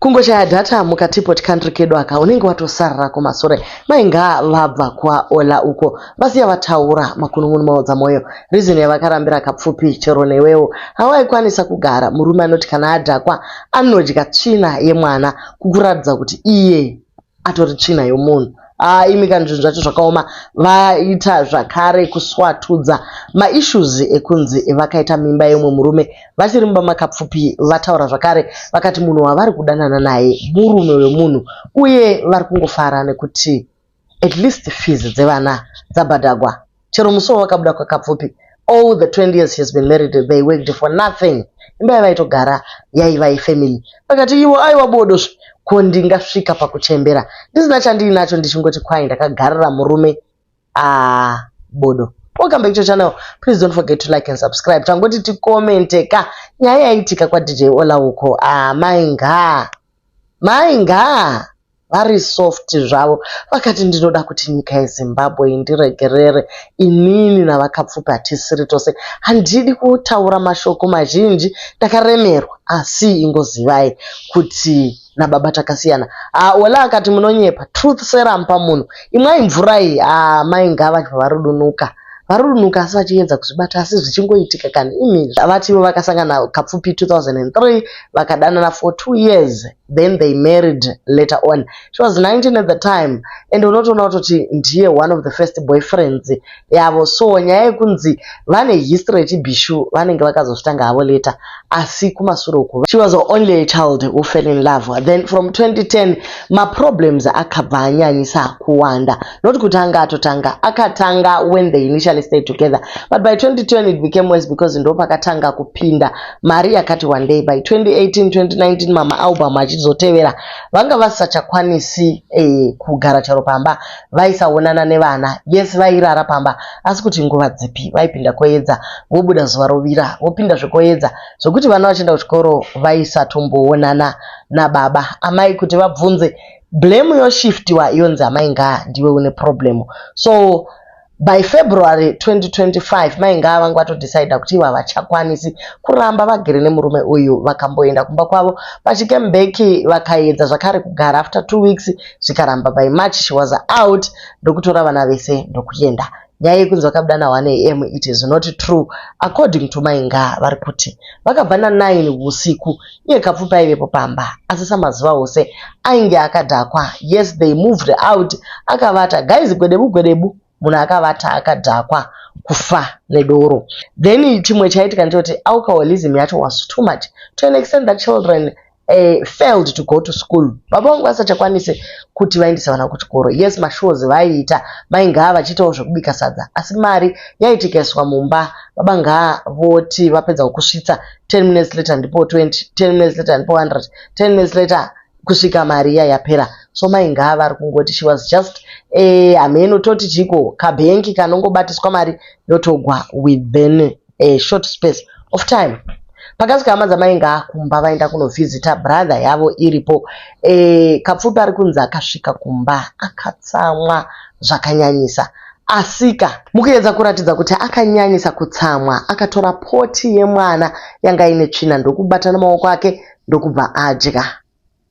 Kungoshaya data mukatipot country kedu aka unenge watosarira kumasure. Mai Ngaa vabva kwaOla uko vasiya vataura makunun'unu maodza moyo. Reason yavakarambira Kapfupi chero newewo hawaikwanisa kugara. Murume anoti kana adhakwa anodya tsvina yemwana kukuratidza kuti iye atori tsvina yomunhu. Haa imi kani zvinhu zvacho zvakaoma. Vaita zvakare kuswatudza maissues ekunzi vakaita mimba yeumwe murume vachiri mumba maKapfupi. Vataura zvakare vakati munhu wavari kudanana naye murume wemunhu uye vari kungofara nekuti at least fees dzevana dzabhadhagwa. Chero musi wavakabuda kwaKapfupi all the 20 years she has been married they worked for nothing. Imba yavaitogara yaiva yefamily. Vakati ivo aiwa bodozve ko ndingasvika pakuchembera ndisina chandiinacho ndichingoti kwai ndakagarira murume ah bodo. Welcome back to channel. Please don't forget to like and subscribe. Tangoti tikomente ka nyaya yaitika kwa DJ Ola uko. Ah mai Ngaa. Mai Ngaa vari soft zvavo vakati ndinoda kuti nyika yeZimbabwe indiregerere inini naVaKapfupi hatisiri tose. Handidi kutaura mashoko mazhinji ndakaremerwa asi ingozivai kuti nababa takasiyana. Ah Ola akati munonyepa truth serum pamunhu imwai mvura iyi. Ah mai Ngaa vachibva varudunuka. Varudunuka asi vachiedza kuzvibata asi zvichingoitika kani imi. Vati ivo vakasangana Kapfupi 2003 vakadanana for 2 years then they married later on. She was 19 at the time and unotoona kutoti ndiye one of the first boyfriends yavo. So nyaya yekunzi vane history yechibhishu vanenge vakazozvitanga havo later asi kumasure uku she was only a child who fell in love. Then from 2010 maproblems akabva anyanyisa kuwanda. Not kuti anga atotanga, akatanga when they initially stayed together but by 2010 it became worse because ndo pakatanga kupinda mari yakati one day. By 2018 2019 mama album achizotevera vanga vasisachakwanisi kugara chero pamba, vaisaonana nevana. Yes vairara pamba asi kuti nguva dzipi vaipinda koedza vobuda zuva rovira vopinda zvekoedza zvokuti vana vachienda kuchikoro vaisatomboonana nababa. Amai kuti vabvunze blame yoshiftiwa yonzi amai Ngaa ndiwe une problem. So by February 2025 mai Ngaa vanga vatodecida kuti ivo havachakwanisi kuramba vagere nemurume uyu. Vakamboenda kumba kwavo pachikembeki vakaedza zvakare kugara after 2 weeks zvikaramba. By March she was out ndokutora vana vese ndokuenda. Nyaya yekunzi vakabuda na1 am it is not true according to mai Ngaa. Vari kuti vakabva na9 usiku iye Kapfupi aivepo pamba asi samazuva ose ainge akadhakwa. Yes they moved out akavata guys gwedebu gwedebu munhu akavata akadhakwa kufa nedoro. Then chimwe chaitika ndechekuti alcoholism yacho was too much to an extent that children failed to go to school. Baba vangu vasachakwanisi kuti vaendese vana kuchikoro. Yes mashows vaiita mai Ngaa vachiitawo zvekubika sadza asi mari yaitikaiswa mumba. Baba Ngaa voti vapedza kusvitsa 10 minutes later ndipo 20, 10 minutes later ndipo 100, 10 minutes later kusvika mari iya yapera. So mai Ngaa vari kungoti she was just hameno toti chiko kabhengi kanongobatiswa mari yotogwa within a short space of time. Pakasvika hama dzamai Ngaa kumba vaenda kunovhizita brother yavo iripo. Kapfupi ari kunzi akasvika kumba akatsamwa zvakanyanyisa. Asika mukuedza kuratidza kuti akanyanyisa kutsamwa akatora poti yemwana yanga ine tsvina ndokubata namaoko ake ndokubva adya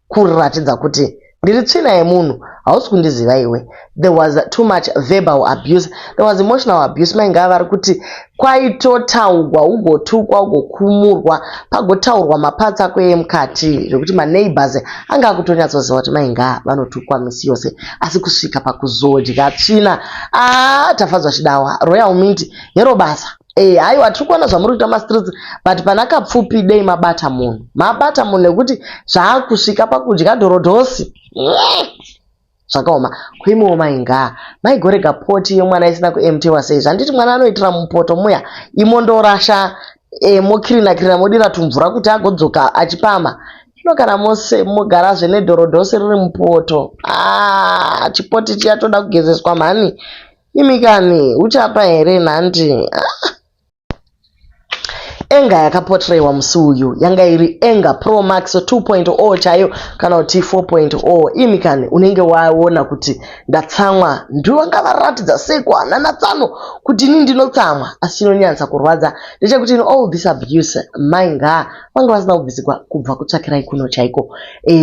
kuratidza kuti ndiri tsvina yemunhu hausi kundiziva iwe. There was too much verbal abuse, there was emotional abuse. Mai Ngaa vari kuti kwaitotaurwa ugotukwa ugokumurwa pagotaurwa mapatsi ako emukati zvekuti maneighbors anga akutonyatsoziva kuti mai Ngaa vanotukwa misi yose asi kusvika pakuzodya tsvina. Tafadzwa Chidawa Royal Mint hero basa. Haiwa tiri kuona zvamuri kuita mastreets but pana Kapfupi dei mabata munhu. Mabata munhu nekuti zvaakusvika pakudya dhorodhosi. Zvakaoma. Kuimiwo mai Ngaa maigorega poti yemwana isina kuemtiwa sei? Zvanditi mwana anoitira mupoto muya imondorasha mokirina kirina modira tumvura kuti agodzoka achipama. Zvino kana mose mogarazve nedhorodhosi riri mupoto chipoti chiya toda kugezeswa mhani. Imi kani uchapa here nhandi? Anger yakaportrayiwa musi uyu yanga iri anger Pro Max 2.0 chaiyo kana kuti 4.0. Imi kani unenge waona kuti ndatsamwa, ndovanga varatidza sei kuhanana tsano kuti ini ndinotsamwa. Asi chinonyanyisa kurwadza ndechekuti in all this abuse, mai Ngaa vanga vasina kubvisigwa kubva kutsvakirai kuno chaiko.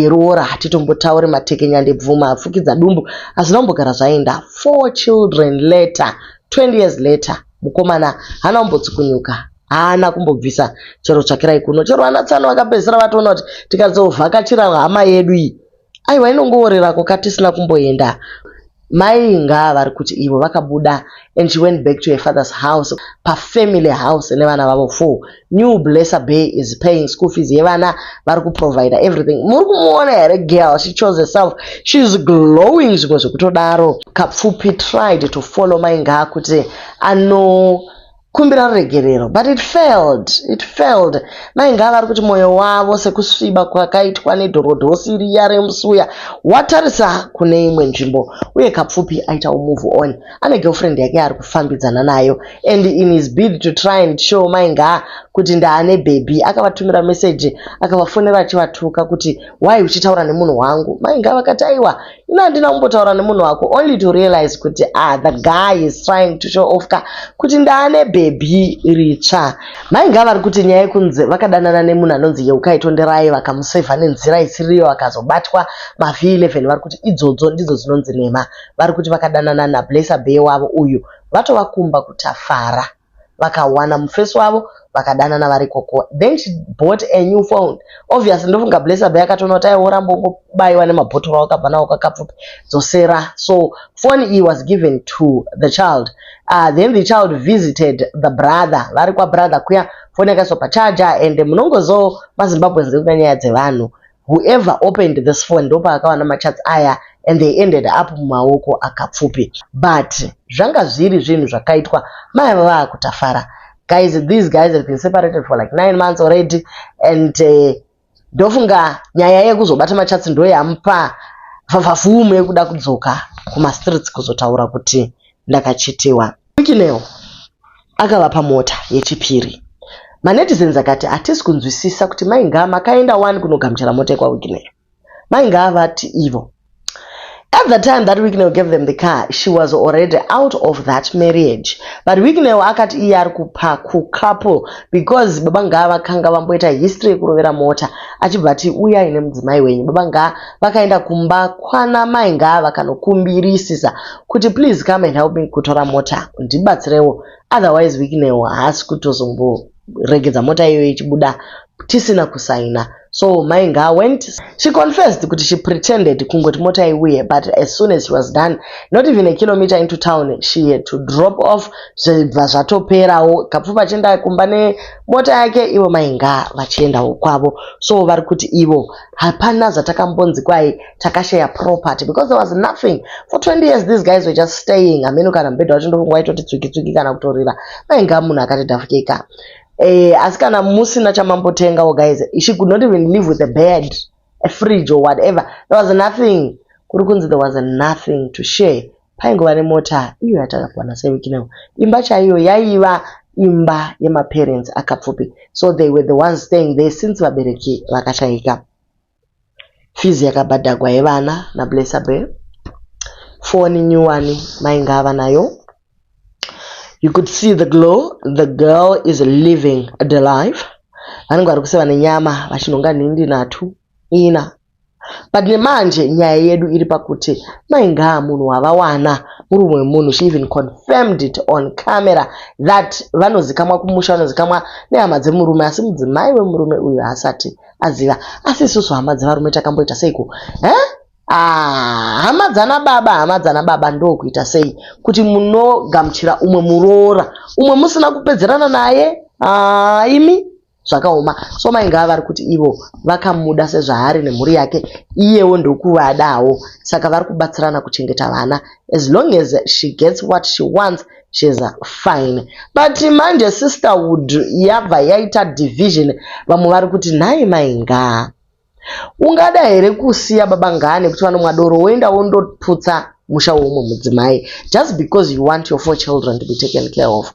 Roora hatitombotauri, matekenya ndebvuma afukidza dumbu, hazvina kumbogara zvaenda. Four children later, 20 years later, mukomana haana kumbotsukunyuka, haana kumbobvisa chero tsvakirai kuno. Chero vana tsano vakapedzisira vatoona kuti tikazovhakachira hama yedu iyi, aiwa, inongoorerako katisina kumboenda. Mai Ngaa vari kuti ivo vakabuda and she went back to her father's house, pafamily house nevana vavo four. New Blesser Bay is paying school fees yevana, vari kuprovida everything. Muri kumuona here girl? She chose herself, she is glowing, zvimwe zvekutodaro. Kapfupi tried to follow mai Ngaa kuti anokumbira ruregerero, but it failed, it failed. Mai Ngaa vari kuti mwoyo wavo, sekusviba kwakaitwa nedhorodhosi riya remusuya, watarisa kune imwe nzvimbo. Uye Kapfupi aitawo move on, ane girlfriend yake yaari kufambidzana nayo, and in his bid to try and show mai Ngaa kuti ndaane bhebhi, akavatumira meseji, akavafonera achivatuka kuti, "Why uchitaura nemunhu wangu?" Mai Ngaa vakati, "Aiwa, ina handina kumbotaura nemunhu wako," only to realize kuti, ah, the guy is trying to show off ka kuti ndaane bhebhi ritsva. Mai Ngaa vari kuti nyaya yekunzi vakadanana nemunhu anonzi Yeukai Tonderai, vakamusevha nenzira isiriyo, vakazobatwa maV11, vari kuti idzodzo ndidzo dzinonzi nhema. Vari kuti vakadanana naBlesser Bay wavo uyu vatovakumba kutafara, vakawana mufesi wavo, vakadanana vari ikoko. Then she bought a new phone. Obviously ndofunga Blesser Bay akatoona kuti aiwa, uramba ungobayiwa nemabhotoro awakabva nawo kakapfupi, dzosera. So phone iyi was given to the child. Then the child visited the brother, vari kwabrother kuya, foni yakaiswa pacharger, and munongozivawo maZimbabweans ekuda nyaya dzevanhu. Whoever opened this phone ndopaakawana machats aya, and they ended up mumaoko akapfupi. But zvanga zviri zvinhu zvakaitwa mai ava vaakutafara. Guys, these guys have been separated for like 9 months already, and ndofunga nyaya yekuzobata machats ndo yamupa vhavhavhumu yekuda kudzoka kumastreets kuzotaura kuti ndakachitiwa. Wicknell akavapa mota yechipiri. Manetizens akati hatisi kunzwisisa kuti mai Ngaa makaenda wani kunogamuchira mota yekwaWicknell. Mai Ngaa vati ivo at the time that Wicknell gave them the car, she was already out of that marriage. But Wicknell akati iye ari kupa kucouple because baba Ngaa vakanga vamboita history yekurovera mota, achibva ati uyai nemudzimai wenyu. Baba Ngaa vakaenda kumba kwana mai Ngaa vakanokumbirisisa kuti, "Please come and help me kutora mota, ndibatsirewo, otherwise Wicknell haasi kutozomboregedza mota iyoyo ichibuda tisina kusaina." So mai Ngaa went, she confessed kuti she pretended kungoti mota iuye, but as soon as she was done, not even a kilometer into town, she had to drop off. Zvibva zvatoperawo, Kapfupi achienda kumba nemota yake, ivo mai Ngaa vachiendawo kwavo. So vari kuti ivo hapana zvatakambonzi kwai takashare property, because there was nothing for 20 years. These guys were just staying. Hameno kana mubhedha wacho ndofunga waitoti tswiki tswiki kana kutorira. Mai Ngaa munhu akati dhafukeka. Asi kana musina chamambotengawo, guys, she could not even live with a bed, a fridge or whatever. There was nothing. Kuri kunzi there was nothing to share. Paingova nemota iyo yatakapiwa naSir Wicknell. Imba chaiyo yaiva imba yemaparents akapfupi, so they were the ones staying there since vabereki vakashayika. Fees yakabhadhagwa yevana naBlesser Bay. Foni nyuwani mainga nayo. You could see the glow. The girl is living the life. Vanenge vari kuseva nenyama, vachinhonga nhindi nhatu ina. But nemanje nyaya yedu iri pakuti mainga munhu wavawana murume wemunhu. She even confirmed it on camera that vanozikamwa kumusha, vanozikamwa nehama dzemurume, asi mudzimai wemurume uyu haasati aziva. Asi isusu hama dzevarume takamboita seiko, eh? Ah, hama dzana baba, hama dzana baba ndokuita sei kuti munogamuchira umwe muroora, umwe musina kupedzerana naye? Ah, imi zvakaoma. So mainga vari kuti ivo vakamuda sezvaari nemhuri yake, iyewo ndokuvadawo, saka vari kubatsirana kuchengeta vana. As long as she gets what she wants, she's fine. But manje sisterhood yabva yaita division. Vamwe vari kuti, "Nhai mainga, ungada here kusiya baba Ngaa nekuti vanomwa doro, woenda wondoputsa musha weumwe mudzimai just because you want your four children to be taken care of?"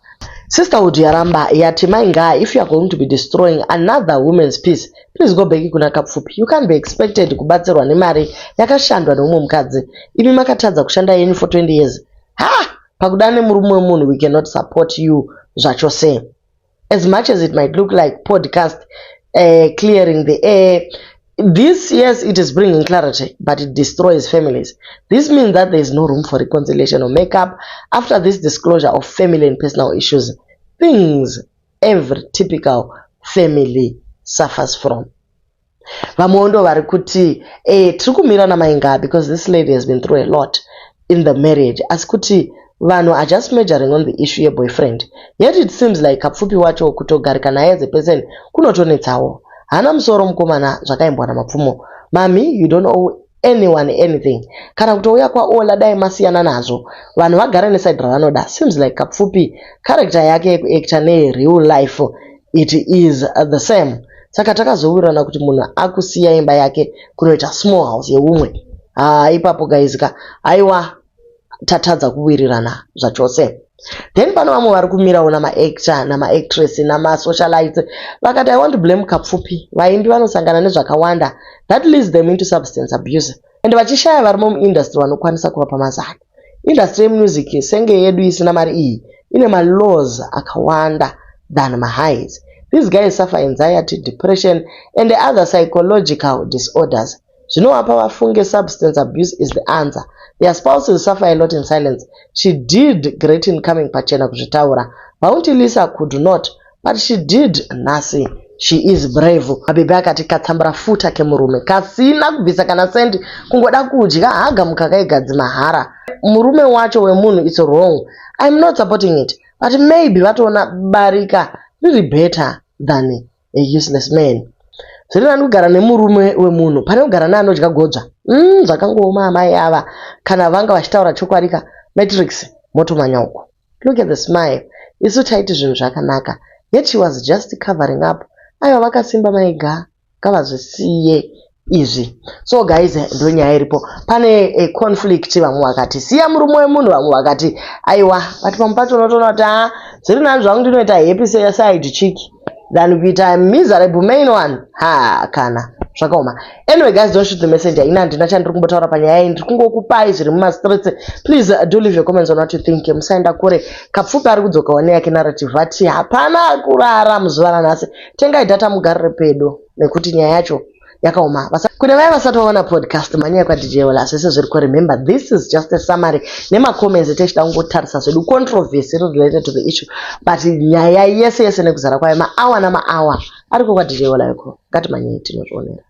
Sisterhood yaramba yati, "Mai Ngaa, if you are going to be destroying another woman's peace, please go back kuna Kapfupi. You can't be expected kubatsirwa nemari yakashandwa neumwe mukadzi. Imi makatadza kushanda yenyu for 20 years. Ha, pakuda nemurume wemunhu, we cannot support you zvachose." As much as it might look like podcast clearing the air, this, yes, it is bringing clarity, but it destroys families. This means that there is no room for reconciliation or makeup after this disclosure of family and personal issues, things every typical family suffers from. Vamwewo ndo vari kuti tiri kumira naMai Ngaa because this lady has been through a lot in the marriage, asi kuti vanhu are just majoring on the issue yeboyfriend, yet it seems like Kapfupi wacho kutogarika naye as a person kunotonetsawo. Haana musoro mukomana, zvakaimbwa naMapfumo. Mami, you don't owe anyone anything. Kana kutouya kwaOla, dai masiyana nazvo. Vanhu vagara neside ravanoda. Seems like Kapfupi character yake yekuacta nereal life, it is the same. Saka takazowirirana kuti munhu akusiya imba yake kunoita small house yeumwe. Haa, ipapo guys ka, aiwa, tatadza kuwirirana zvachose. Then pano vamwe vari kumirawo namaactor, namaactress, namasocialites, vakati, "I want to blame Kapfupi. Vaimbi vanosangana nezvakawanda that leads them into substance abuse, and vachishaya varimo muindustry vanokwanisa kuvapa mazano. Industry yemusic senge yedu isina mari iyi, ine malaws akawanda than mahighs. These guys suffer anxiety, depression and other psychological disorders zvinovapa vafunge substance abuse is the answer. Their spouses suffer a lot in silence. She did great in coming pachena kuzvitaura. Bounty Lisa could not, but she did nhasi. She is brave." Mabhebhi akati, "Katsambura futa kemurume kasina kubvisa kana sendi, kungoda kudya haga mukaka igadzi mahara. Murume wacho wemunhu, it's wrong. I'm not supporting it, but maybe vatoona barika riri better than a useless man. Zviri nani kugara nemurume wemunhu pane kugara neanodya godzva. Zvakangooma amai ava kana vanga vachitaura chokwadi ka, matrix motomanya uko. Look at the smile. Isu taiti zvinhu zvakanaka, yet she was just covering up. Aiwa, vakasimba Mai Ngaa, ngavazvisiye izvi." So guys, ndo nyaya iripo. Pane conflict. Vamwe vakati siya murume wemunhu, vamwe vakati aiwa, but pamwe pacho unotoona kuti ha, zviri nani zvangu ndinoita happy side chick than kuita miserable main one. Ha, kana zvakaoma. Anyway guys, don't shoot the messenger. Ina handina chandiri kumbotaura panyaya iyi, ndiri kungokupai zviri mumastreets. Please do leave your comments on what you think. Musaenda kure. Kapfupi ari kudzokawo neyake narrative, ati hapana kurara muzuva ranhasi. Tengai data mugarire pedo nekuti nyaya yacho yakaoma. Kune vaya vasati vaona podcast, manyaya kwaDJ Ola, zvese zviri ko. Remember, this is just a summary nemacomments techida kungotarisa zvedu controversy related to the issue, but nyaya yese yese nekuzara kwayo, maawa namaawa ariko kwaDJ Ola iko. Ngatimanyei tinozvionera.